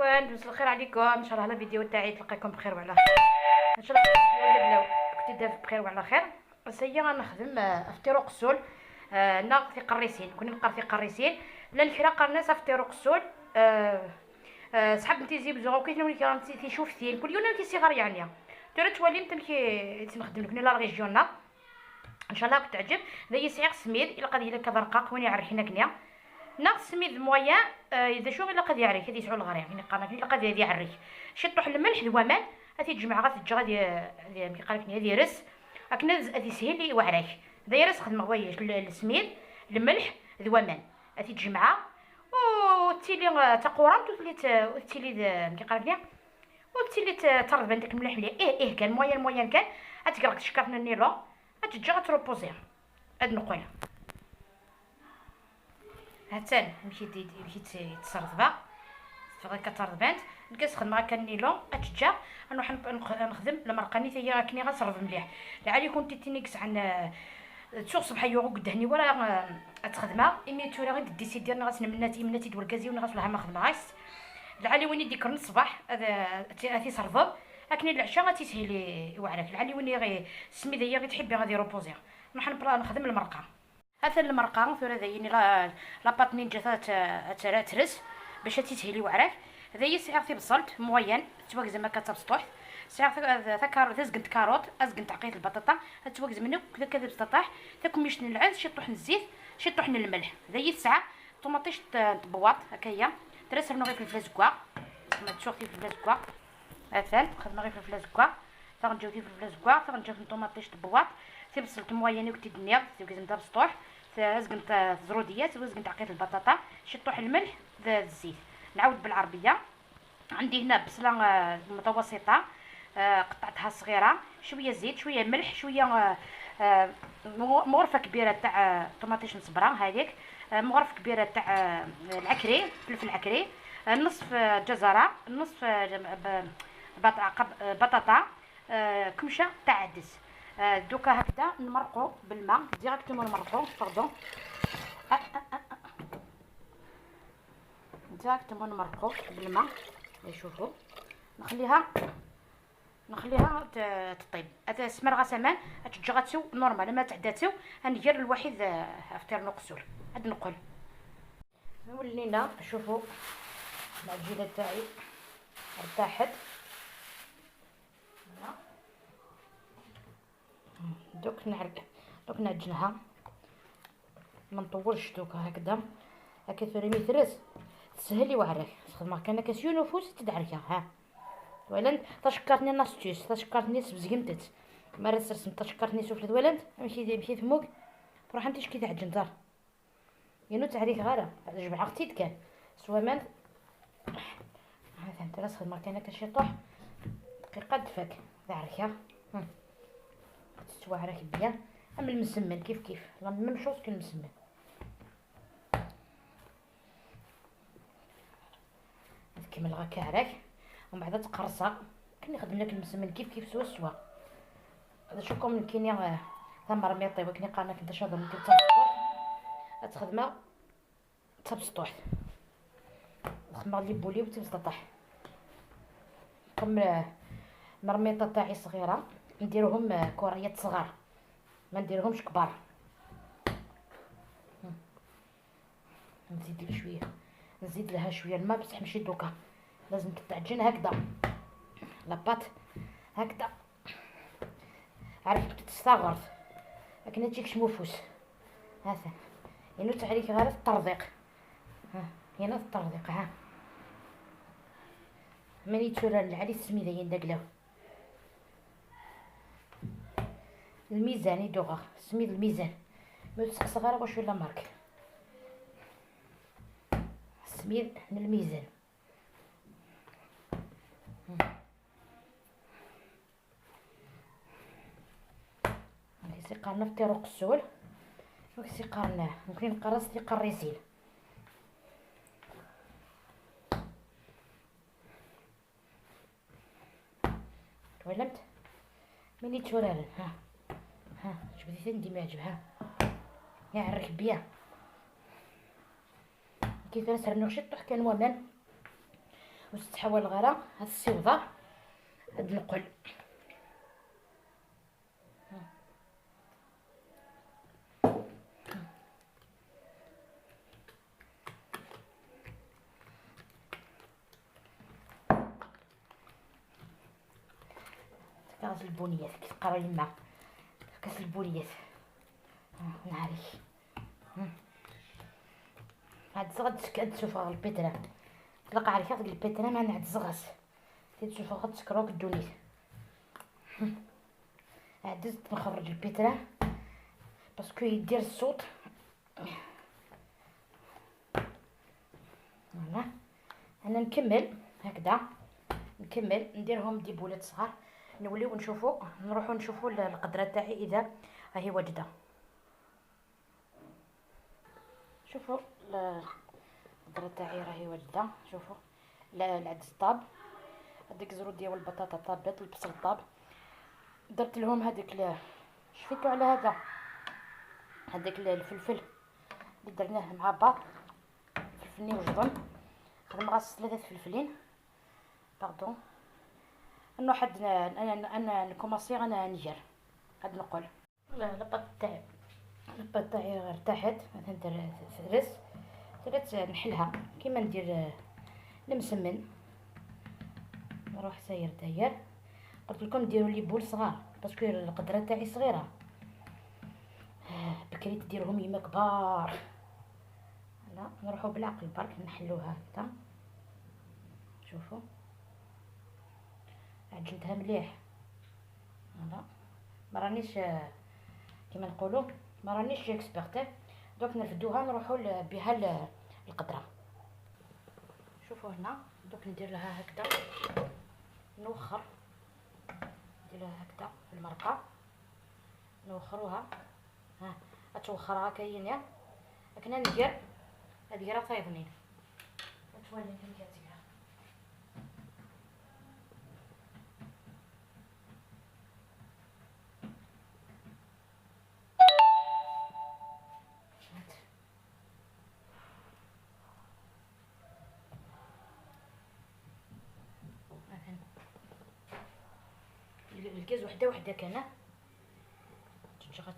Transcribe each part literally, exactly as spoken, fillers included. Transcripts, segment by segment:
مساء الخير عليكم، ان شاء الله la vidéo تاعي تلقاكم بخير وعلى خير. ان شاء الله la vidéo الاولى كنت داير بخير وعلى خير. سيا نخدم آه، افطير وقسول، آه، ناغ تيقريسين، كون نقر تيقريسين. لا الكرا قرناس افطير وقسول. آه، آه، صحاب نتي زي بزوغ وكيف نولي كرا نتي تيشوف ثين كل يوم كي صغار يعني. ترى توالي متم كي تنخدم لك لا ريجيون نا. ان شاء الله كتعجب. ذا يسعي سميد الا قد يلك ذرقاق وين يعرف هنا كنيا. ناغ سميد مويا. آه، اذا شو الا قد يعرف هذه يسعو الغريب يعني قال لك الا قد يعرف. شي طوح الملح الومان. هاتي تجمع غا تجي غادي، غادي كي قال لك هذه رس. هاكنا هذه سهل لي وعراك. هذا يرس خدمه هو السميد، الملح، الومان. هاتي تجمعها وتيلي آه، تقورمت وتلي ت- وتيلي ذ- كي قال لك وتيلي ت- ترض بان داك الملح مليح. ايه ايه كان مويان مويان كان. هاتي قالك شكرنا النيلو. هاتي تجي غتروبوزيها. هاد نقول. هاتان مشي دي مشي تصرضبا. فغير كترضبانت. نكسخدم هكا النيلو. اتجا نروح نخدم المرقه نيت هي كني غنصرف مليح. العالي كنت تينيكس عن تسوق صباح يوغو قدهني ورا. اتخدمها امي تورا غير ديسيدي انا غاسن مناتي مناتي دور كازي وانا غاسلها ما خدمهاش. العالي وين يديك الصباح هذا اتي صرفض. اكني العشاء غاتي سهيلي وعراك العالي وين غي سميديه غي تحبي غادي روبوزي. نروح نبلا نخدم المرقه. هذا المرقه ثورة ذايني لا لاباط نينجا ترات ترس باش تتهلي وعراك. هذا يسعي في بصلت موين تواك زعما كتبسطوح. سعي في ثكار ثزقنت كاروت ازقنت عقيت البطاطا. تواك زعما كذا كذا بسطاح. تاكم ميش نلعز شي طوح الزيت شي طوح الملح. هذا يسعى طوماطيش تبواط هكايا. ترس رنو غير في الفلفله زكوا. ما تشوف في الفلفله زكوا. مثلا خدمه غير في الفلفله زكوا. تغنجاو في الفلفله زكوا تغنجاو في الطوماطيش تبواط. في بصل تمويني وكتي دنيا في قزم تاع بسطوح. تزقن تاع زروديات وزقن تعقيد البطاطا. شي طوح الملح. الزيت. نعاود بالعربيه. عندي هنا بصله آه، متوسطه. آه، قطعتها صغيره شويه زيت شويه ملح شويه آه، آه، مغرفه كبيره تاع آه، طوماطيش مصبره هذيك. آه، مغرفه كبيره تاع آه، العكري فلفل عكري. آه، نصف آه، جزره نصف آه، بطاطا. آه، كمشه تاع عدس. آه، دوكا هكذا نمرقو بالماء ديريكتومون نمرقو باردون. ديريكتومون نمرقو بالماء. شوفوا نخليها نخليها تطيب. هذا سمر غسمان. تجغتو نورمال ما تعداتو. هنجر الواحد آه، افطير نقصول. هاد نقول ولينا شوفوا العجينه تاعي ارتاحت. دوك نعرق دوك نعجنها. ما نطولش دوك هكذا. هكا ثوري ميترس تسهلي وعراك. تخدم كان كاسيو نفوس تدعركها ها. ولن تشكرتني ناستيوس تشكرتني سبزقنتت. ما راه سرسم تشكرتني سفلت ولن ماشي دي ماشي ثموك. روح انت شكي تعجن دار. ينو تعريك غارة جمعة اختي كان سوا مان. هذا انت راس خدمة كان كشي طوح. دقيقة دفاك. تعركها. تستوى على كبية. اما المسمن كيف كيف لا ميم شوز كو المسمن. تكمل غا كعراك ومن بعد تقرصها. كني خدم لك المسمن كيف كيف سوا سوا. هذا شوكم كيني آه، ثمر ميطي وكني قالنا كنت شاطر ممكن تفطح. تخدمها تبسطوح. خدمه لي بولي وتبسطح. كم آه، مرميطه تاعي صغيره نديرهم آه، كريات صغار. ما نديرهمش كبار. نزيد لها شويه نزيد لها شويه الماء بصح ماشي دوكا. لازم تتعجن هكذا. لاباط هكذا. عارف كنت تستغرب. لكن تجيك شموفوس. هذا انو تعريك غير الترضيق. ها هنا الترضيق ها. ماني تشوران العلي السميده يندقلو. الميزان يدوغ سميد الميزان. ما تسقسغ غير واش ولا مارك. سميد الميزان. سيقارنا في طرق السول. سيقارناه ممكن نقرص دي قريزين. تولمت ملي تشورارن ها. ها شوفي ندي ما يعجبها. يعرك بيا. كيف راه سرنو شي طوح كان ومن. Ur ttḥawaleɣ ara, ad ssiwḍeɣ, ad neqqel. Tefka-as lbuniyat, kif teqqar yemma. Tefka-as lbuniyat. Ah, nɛerek. Hmm. Ɛedzeɣ ad d-, ad d-sufɣeɣ lpitra. Tlaq ɛerkeɣ deg lpitra, ma nɛedzeɣ-as. Ti d-sufɣeɣ ad d-sekreɣ akk ddunit. Hmm. Ɛeddeɣ ad nxerreǧ lpitra. Parce que yeddir ṣṣut. Voilà. أنا نكمل هكذا، نكمل نديرهم des boulettes صغار، نوليو نشوفو، نروحو نشوفو ال-، القدرة تاعي إذا راهي واجدة. شوفو ال-، القدرة تاعي راهي واجدة. شوفو ال-، العدس طاب، هذيك زرودية والبطاطا طابت، البصل طاب، درت لهم هذيك ال-، شفيتو على هذا، هذاك ال-، الفلفل اللي درناه مع بعض، فلفلين وجدن، خدمغاس ثلاثة فلفلين. Pardon. نروح عندنا، أنا، أنا نكوماسي، أنا نير. هاد نقول. لا، لاباط تاعي، لاباط تاعي ارتاحت، مثلا ندير ثلاث، ثلاث نحلها كيما ندير، آه، المسمن. نروح ساير داير، قلت لكم ديروا les boules صغار parce que القدرة تاعي صغيرة. آه، بكري تديرهم يما كبار. لا، نروحوا بالعقل برك نحلوها هكذا. شوفوا، عجنتها مليح. Voilà. ما رانيش، آه، كيما نقولوا، ما رانيش experte. دوك نرفدوها، نروحوا ل-، بها ل-، القدرة. شوفوا هنا، دوك ندير لها هكذا، نوخر، ندير لها هكذا في المرقة، نوخروها. ها، اتوخر هكا ينيا. لكن ندير، هذه راه فيضنين. وتولي كم كتيرة. هات. مثلا الغاز وحده وحده كان تتشغل.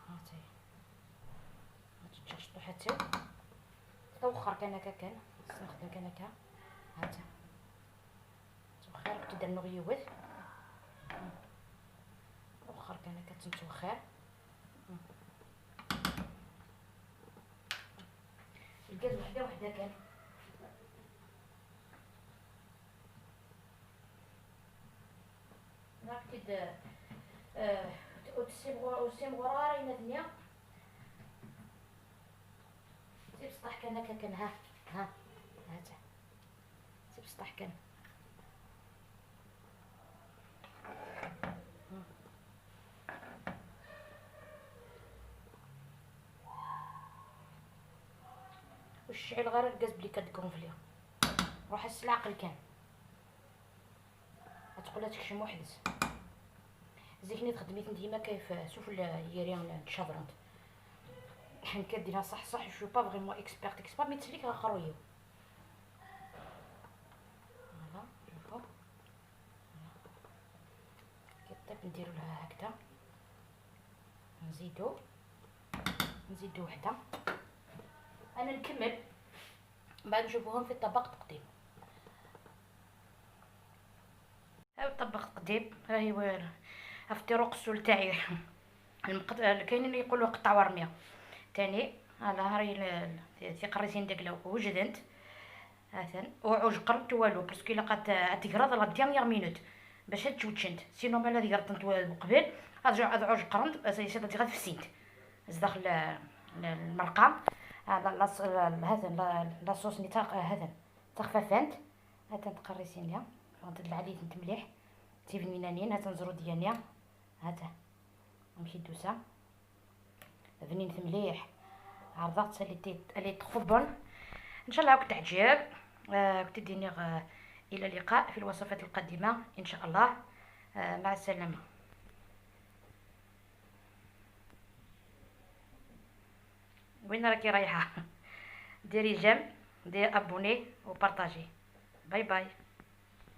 هاتي، هاتي تشطو حتى توخر كان هكا، كان نخدم كان هكا. هاتي توخر كنت دير نغيوت، وخر كان هكا تنتوخر. الغاز وحده وحده كان. ناكد، آه، وتسيب غو-، وسيم غرارة ينادنيا. سيب سطح كان هكا كان، ها، ها، هاتا. سيب سطح كان. وشعل غير الغاز بلي كتكونفلي. روح السلعة قل كان. غتقولها تكشم وحدس. زيكني تخدميت ديما كيف سفل يري نتشاضرنت. حنا كديرها صح صح، je suis pas vraiment experte، experte، mais تسليك غا خرويو. Voilà، شوفوا. كي طيب نديرو لها هكذا، نزيدو، نزيدو وحدة. أنا نكمل، من بعد نشوفوهم في الطبق التقديم. هاو الطبق التقديم، راهي و-، عرفتي روق السول تاعي. المقط-، كاينين اللي يقولوا قطع ورمية تاني. هذا راهي ال-، ال-، تيقريتين داك لو وجدنت. هاتن، وعوج قرنت والو، parce que إلا قد تقرض la dernière minute باش تجوجنت، sinon مالا تقرضنت قبل، هاد جو-، هاد عوج قرنت، سي، سي، غادي غير في السينت. زداخل ال-، ال-، المرقة. آه، لا، لا، لا، هاتن، لا، la sauce ني تاق-، آه، هاتن، تخففنت. هاتن تقريسين ليها، فهمت العليت نت مليح. تيبني نانين، هاتن زرو ديالني. هاتا. نمشي دوسة. بنينت مليح. عرضات اللي تيت-، اللي تخبن. ان شاء الله راك تعجب. آه، كنت ديني غ-، الى اللقاء في الوصفات القادمة ان شاء الله. آه، مع السلامة. وين راكي رايحة؟ ديري j'aime، ديري abonné و partagez. باي باي.